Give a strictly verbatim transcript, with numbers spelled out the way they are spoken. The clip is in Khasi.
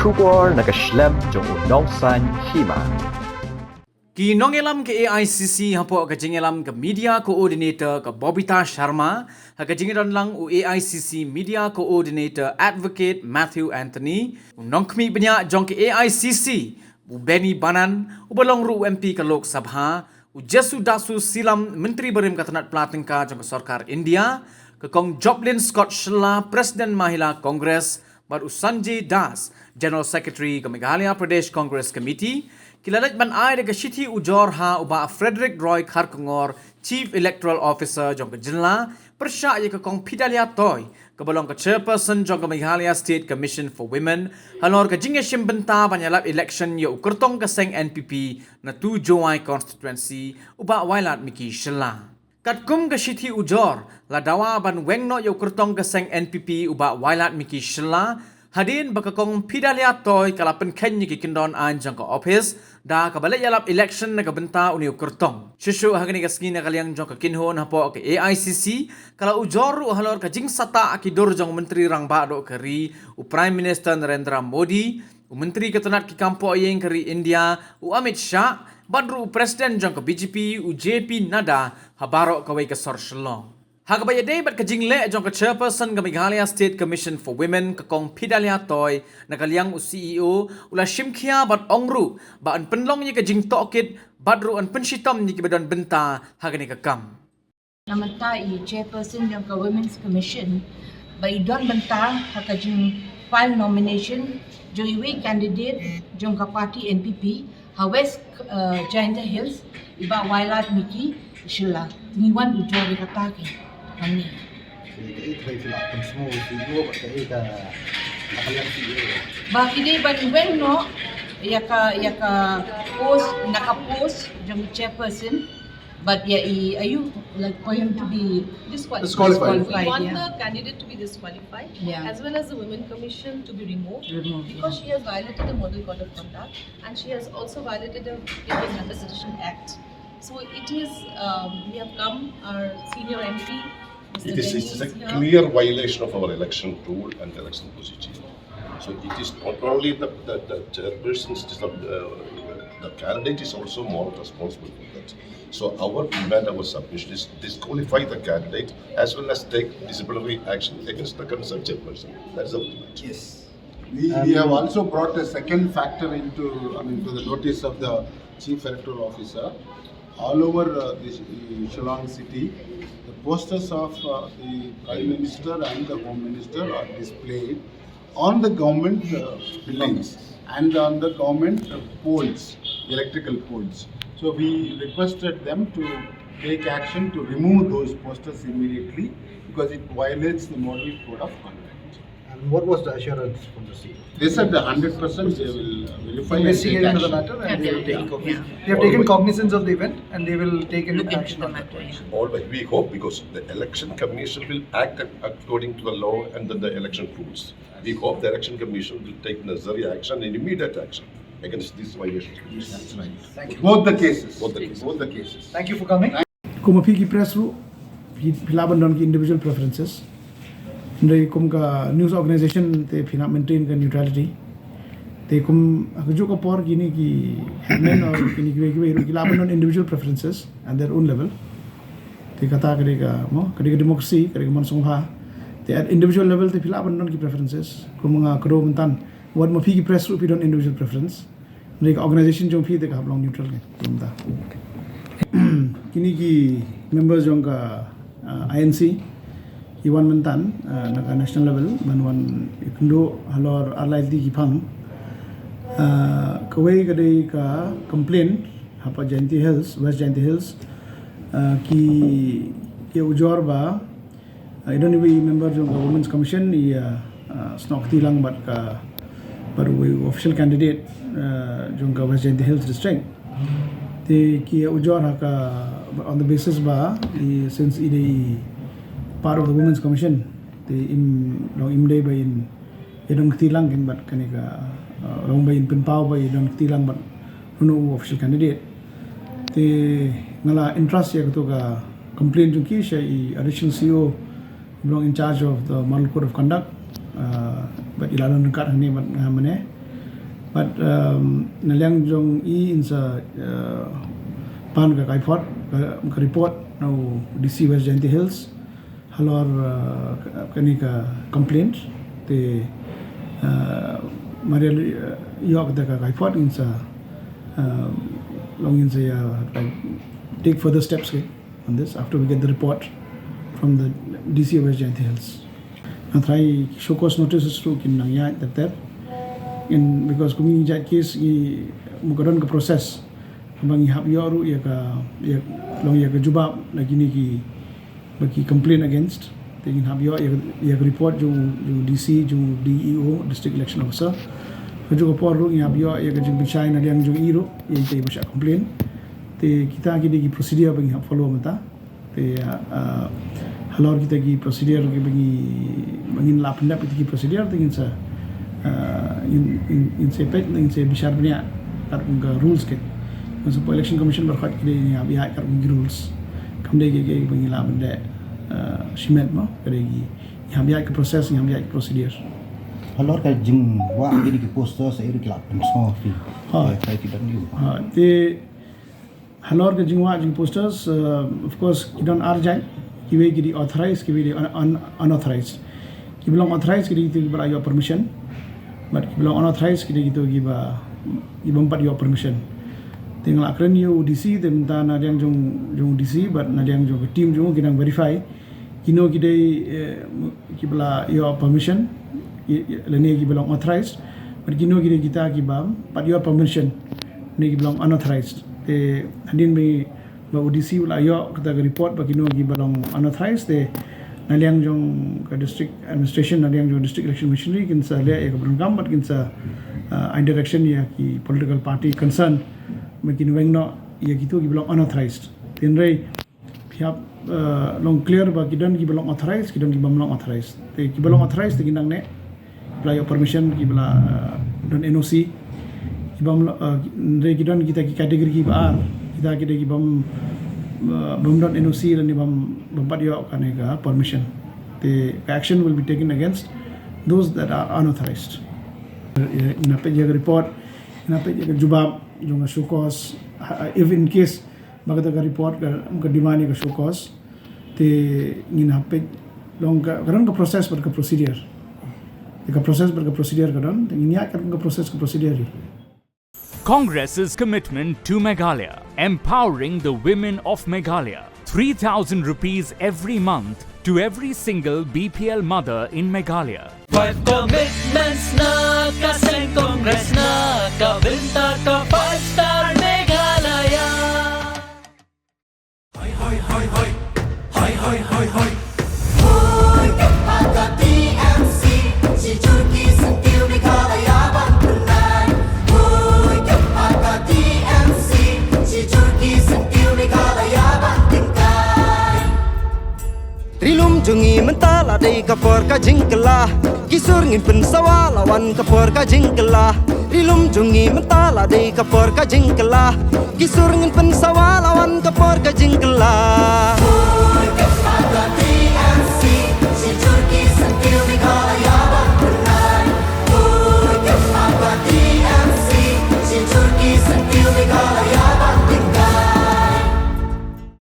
Khubor na ka shlem jong u nongsaiñ hima. Ki nongïalam ka A I C C hapoh ka jingïalam ka Media Coordinator ka Bobita Sharma, ha ka jingdon lang u A I C C Media Coordinator Advocate Matthew Anthony, u nongkhmih bniah jong ka A I C C, u Benny Banan, uba long ruh u M P ka Lok Sabha, u Jesudasu Silam, Myntri barim ka tnat pla tyngka jong ka sorkar India, ka Kong Joplin Scott Shylla, President Mahila Congress, bad u Sanjay Das, General Secretary ka Meghalaya Pradesh Congress Committee, ki la leit ban ai da ka shithi ujor ha u Bah Frederick Roy Kharkongor, Chief Electoral Officer jong ka jylla, pyrshah ïa ka Kong Fidelia Toi, kaba long ka Chairperson jong ka Meghalaya State Commission for Women, halor ka jingïashim bynta ban ïalap election ïa u kyrtong ka seng N P P na tu Jowai constituency, u Bah Wailadmiki Shylla. Katkum ka shithi ujor, la dawa ban weng noh ïa u kyrtong ka seng N P P u Bah Wailadmiki Shylla, hadien ba ka Kong Fidelia Toi ka la pynkheiñ ïa ki kyndon aiñ jong ka office, da kaba leit ïalap election na ka bynta une u kyrtong. Shuh shuh ha kane ka sngi na ka liang jong ka kynhun hapoh ka A I C C, ka la ujor ruh halor ka jingsahtah ki dur jong u Myntri Rangbah Duh ka ri, u Prime Minister Narendra Modi, u Myntri ka tnat ki kam poh ïing ka ri India, u Amit Shah, bad ruh u President jong ka B J P, u J P Nadda, ha baroh kawei ka sor Shillong. Ha kaba ïadei bad ka jingleh jong ka Chairperson ka Meghalaya State Commission for Women, ka Kong Fidelia Toi, na ka liang u C E O, u la shimkhia bad ong ruh ba yn pynlong ïa ka jingtohkit bad ruh yn pynshitom ïa kiba don bynta ha kane ka kam. Namar ta i Chairperson jong ka Women's Commission ba i don bynta ha ka jing file nomination jong iwei i candidate jong ka party N P P ha West, uh, Jaintia Hills, i Bah Wailadmiki Shylla. Ngi wan ujor ïa kata ka hangne. Ka i ka i ka i ka i ka i ka i ka i ka i ka i ka Ba ki dei ban weng noh ïa ka, ïa ka post, na ka post jong i Chairperson. But yeah, i, are you like for him to be disqualified? Disqualified. We want, yeah, the candidate to be disqualified, yeah, as well as the Women Commission to be removed, removed, because, yeah, she has violated the Model Code of Conduct and she has also violated the Indian Constitution Act. So it is, um, we have come, our senior M P, Mister It is, Benny it is a is here. Clear violation of our election rule and election procedure. So it is not only the, the, the chairperson, it is the, uh, the candidate is also more responsible for that. So our demand, our submission is disqualify the candidate as well as take disciplinary action against the concerned chairperson. That's our demand. Yes. We, we have also brought a second factor into, I mean, to the notice of the Chief Electoral Officer. All over, uh, the, uh, Shillong city, the posters of, uh, the Prime Minister and the Home Minister are displayed on the government, uh, buildings and on the government, uh, poles, electrical poles. So we requested them to take action to remove those posters immediately because it violates the Model Code of Conduct. And what was the assurance from the C E O? They said the hundred percent they will, uh, verify and take action. Investigate into the matter and they will take cognizance. Yeah. They have taken cognizance of the event and they will take action on that. Look into the matter, yeah. Always, we hope, because the election commission will act ac-, according to the law and then the election rules. We hope the election commission will take necessary action and immediate action against these violations. Yes, that's right. Thank you. Both the cases. Both the cases. Both the cases. Thank you for coming. Kum ma phi ki press ruh, phi, phi lah ban don ki individual preferences. Hynrei kum ka news organization te phi lah maintain ka neutrality. Te kum ha kajuh ka por kine ki headman or kine kiwei kiwei ruh ki lah ban don individual preferences at their own level. Te kata ka dei ka, mo, ka dei ka democracy, ka dei ka mon sngewbha. Te at individual level te phi lah ban don ki preferences. Kum nga kdew mynta, wat ma phi ki press ruh phi don individual preference. Hynrei ka organization jong phi te ka hap long neutral, ka kumta. Kine ki members jong ka, uh, I N C ki wan mynta, uh, na ka national level ban wan ïakynduh halor ar lai tylli ki phang. Uh, kawei ka dei ka complaint hapoh Jaintia Hills, West Jaintia Hills, uh, ki, ki ujor ba, uh, i don iwei i member jong ka Women's Commission i, uh, uh, snoh kti lang bad ka, bad uwei u official candidate, uh, jong ka West Jaintia Hills District. Te ki ujor ha ka, on the basis ba i, since i dei part of the Women's Commission, te im, long im dei ba in ïadon kti lang kin bad kane ka, uh, long ba in pynpaw ba ïadon kti lang bad uno u official candidate. Te nga la entrust ïa kato ka complaint jong ki sha i additional C E O, belong in charge of the Model Code of Conduct, uh, bad i la don ryngkat hangne bad nga mynne. But um, na liang jong i in sa uh, pan ka kaipot ka, ka report na u D C West Jaintia Hills halor uh, ka- kani ka complaint te uh, marial uh, yok da ka kaipot in sa uh, long in sa ya uh, take further steps ke on this after we get the report from the D C of West Jaintia Hills. Nga try show cause notices ruh kin nang ïaid ter ter. In because kum ngi jait case ngi mukadon ka process. Ba ngi hap ïoh ruh ïa ka ïa long ïa ka jubab na kini ki ba ki complain against. Te ngin hap ïoh ïa ka- ïa ka report jong jong D C jong D E O, District Election Officer. Ka jong ka por ruh ngi hap ïoh ïa ka jingpynshai na liang jong i ruh ïa ita i ba shah complain. Te kita ki dei ki procedure ba ngi hap follow mynta. Te uh, halor kita ki procedure ki ba ngi ba ngin lah pyndep kita ki procedure te ngin sa uh, ngin ngin ngin sa pek ngin sa bishar bniah kat ka rules ke. Ngan sa election commission bar khot ki dei ngi hap ïa kat ki rules. Kam dei ki ki ba ngi lah pyndep uh, shimet mo ka dei ki ngi hap ïa ki process ngi hap ïa ki procedure. Halor ka jingwah ki dei ki poster sa iri ki lah pynsngew phi. Ha. Ka ki don yu. Uh, te halor ka jingwah jing posters uh, of course ki don ar jait kiwei ki dei authorized kiwei dei un- un- unauthorized. Ki ba long authorized ki dei ki ba la ïoh permission. But ki ba long unauthorized ki dei ki to ki ba ki bym pat ïoh permission. Te nga la kren ïa u D C te mynta na liang jong jong D C but na liang jong ka team jong ki nang verify. Kino ki dei eh, ki ba la ïoh permission i- i- lane ki ba long authorized. But kino ki dei kita ki bym pat ïoh permission ne ki ba long unauthorized. Te hadien ba ba u D C u la ïoh kata ka report ba kino ki ba long unauthorized te na liang jong ka district administration na liang jong district election machinery kin sa leh ïa ka program but kin sa uh, ai direction ïa ki political party concern ba kin weng noh ïa kito ki ba long unauthorized. Te hynrei phi hap uh, long clear ba ki don ki ba long authorized ki don ki bym long authorized. Te ki ba long authorized te ki nang ne ki ba la ïoh permission ki ba la uh, don N O C. Ki bym long uh, hynrei ki don kita ki category ki ba ar kita ki dei ki bym uh, bym don N O C lane bym bym pat ïoh kane ka permission. Te ka action will be taken against those that are unauthorized. Ina peit ïa ka report ina peit ïa ka jubab jong ka show cause uh, if in case ba kata ka report ka ka demand ïa ka show cause te ngin hap peit long ka ka don ka process bad ka procedure. Te ka process bad ka procedure ka don te ngin ïa ka ka process ka procedure. Congress's commitment to Meghalaya, empowering the women of Meghalaya. Three thousand rupees every month to every single B P L mother in Meghalaya. Five commitments na ka seng Congress na ka bynta ka five star Meghalaya. Hoi hoi hoi hoi. Hoi hoi hoi hoi. Hoi ka paka T M C. Shi jur ki seng kiew Meghalaya ban pynlai. Hoi ka paka T M C. Shi jur ki seng kiew Meghalaya ban pynlai. Ri lum jong ngi mynta la dei ka por ka jingkylla. Ki sur ngin pynsawa la wan ka por ka jingkylla. Ri lum jong ngi mynta la dei ka por ka jingkylla. Ki sur ngin pynsawa la wan ka por ka jingkylla.